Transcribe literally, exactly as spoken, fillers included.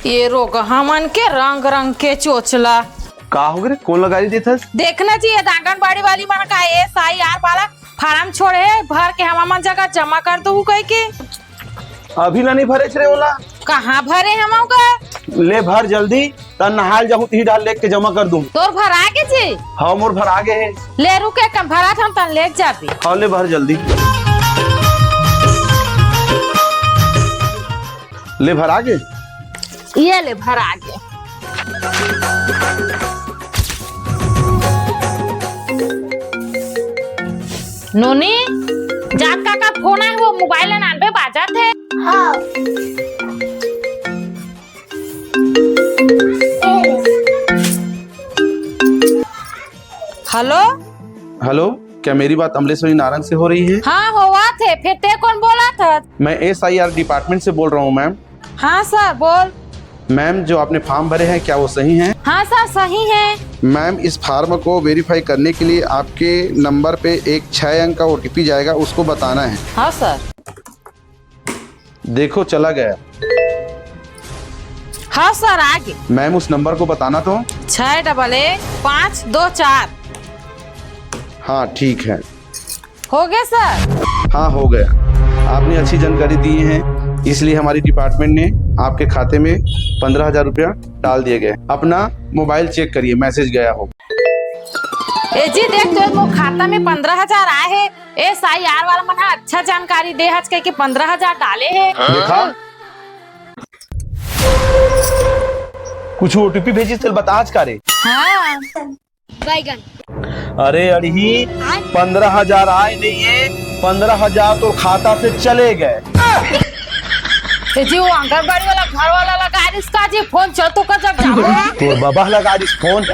ये रोगहा मन के रंग रंग के चोचला। का हो गे रे? कोन ला गारी देथस? देखना जी, ये आंगनबाड़ी वाली मन का एस आई आर वाला फार्म छोड़े हे, भर के हमर मन जगह जमा कर दू कह के। अभी ला नहीं भरे रे ओला। कहाँ भरे हमन का? ले भर जल्दी, त नहाल जाहूं तिही डाल लेके जमा कर दूं। तोर भरा गे जी? हाँ, मोर भरा गे हे। ले रुके कम भरा हम तन लेके जाबे। हाँ, ले भर जल्दी। ले भरा गे। ये ले भरा गे। नोनी, जात काका फोन आए, वो मोबाइल ल नानबे बाजत हे। हाँ। हेलो। हेलो, क्या मेरी बात अमलेश्वरी नारंग से हो रही है? हाँ, होवत हे। फिर ते कोन बोलत हस? मैं एस आई आर डिपार्टमेंट से बोल रहा हूँ, मैम। हाँ सर, बोल। मैम, जो आपने फॉर्म भरे हैं, क्या वो सही हैं? हाँ सर, सही है। मैम, इस फॉर्म को वेरीफाई करने के लिए आपके नंबर पे एक छह अंक का ओटीपी जाएगा, उसको बताना है। हाँ सर। देखो, चला गया। हाँ सर, आ गे। मैम, उस नंबर को बताना तो। छह डबल एक पाँच दो चार। हाँ, ठीक है। हो गया सर? हाँ, हो गया। आपने अच्छी जानकारी दी है, इसलिए हमारी डिपार्टमेंट ने आपके खाते में पन्द्रह हजार रुपया डाल दिए गए। अपना मोबाइल चेक करिए, मैसेज गया हो। ए जी, देख तो, मोर खाता में पन्द्रह हजार आए हे। एस आई आर वाला मन ह अच्छा जानकारी दे हच कह के पन्द्रह हजार डाले हे। देखा, कुछ ओटीपी भेजिस, तेल बताच का रे? हाँ। बैगन। अरे अड़ही, पन्द्रह हजार आए नहीं है, पन्द्रह हजार तो खाता से चले गए। ए जी, वो आंगनबाड़ी वाला घर वाला लगा रिस का जी फोन, चल तो कर जब जाओ। तोर बाबा लगा रिस फोन।